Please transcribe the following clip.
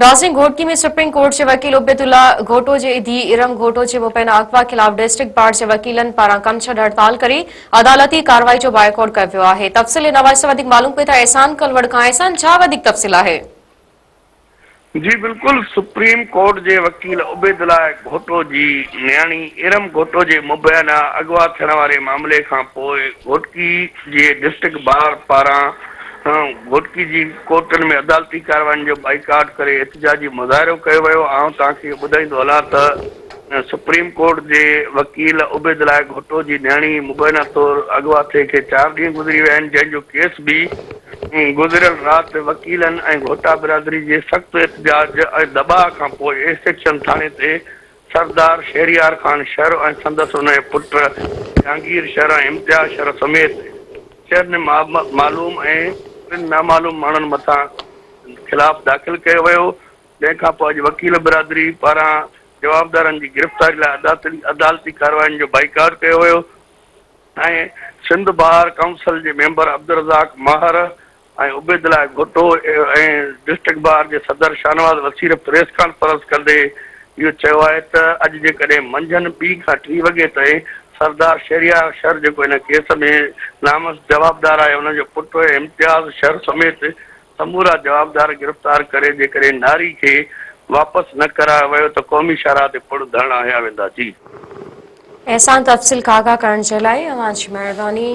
ناظرين Ghotki ۾ supreme court جي وڪيل عبيدالله گهوٽو جي ڌيء ارم گهوٽو جي مبينا اغوا خلاف ڊسٽرڪٽ بار جي وڪيلن پاران ڪم ڇڏ هڙتال ڪري عدالتي ڪارروائي جو بائيڪاٽ ڪيو ويو آهي. تفصيل ان حوالي سان وڌيڪ معلوم ڪيون ٿا احسان ڪلوڙ کان احسان ڇا وڌيڪ تفصيل آهي؟ جي بلڪل سپريم ڪورٽ جي وڪيل عبيدالله گهوٽو جي نياڻي ارم گهوٽو جي مبينا اغوا ٿيڻ واري معاملي کان پوء گهوٽڪي جي ڊسٽرڪٽ بار پاران گهوٽڪي جي ڪورٽن ۾ عدالتي ڪاررواين جو بائيڪاٽ ڪري احتجاجي مظاهرو ڪيو ويو. آئون توهان کي اهو ٻڌائيندو هلان ته سپريم ڪورٽ جي وڪيل عبيدالله گهوٽو جي نياڻي مبينا طور اغوا ٿئي کي چار ڏينهن گذري ويا آهن جنهن جو ڪيس به گذريل رات وڪيلن ۽ گهوٽا برادري جي سخت احتجاج ۽ دٻاء کانپوء اي سيڪشن ٿاڻي تي سردار شهريار خان شر ۽ سندس انهيء پٽ جهانگير شر ۽ امتياز شر سميت چئن معلوم ۽ ٽن نامعلوم ماڻهن مٿان خلاف داخل ڪيو ويو، جنهن کانپوء اڄ وڪيل برادري پاران جوابدارن جي گرفتاري لاء عدالتي ڪاررواين جو بائيڪاٽ ڪيو ويو ۽ سنڌ بار ڪائونسل جي ميمبر عبدالرزاق ماهر ۽ عبيدالله گهوٽو ۽ ڊسٽرڪٽ بار جي صدر شاهنواز وسير پريس ڪانفرنس ڪندي اهو چيو آهي ته اڄ جيڪڏهن منجهند ٻي کان ٽي وڳي تائين سردار شهريار شر جيڪو هن ڪيس ۾ نامزد جوابدار آهي ان جو پٽ ۽ امتياز شر سميت سمورا جوابدار گرفتار ڪري جيڪڏهن ناري کي واپس نه ڪرايو ويو ته قومي شاهراهه تي پڙ ڌرڻا هنيا ويندا جي. احسان تفصيل کان آگاهه ڪرڻ جي لاء اوهان جي مهرباني.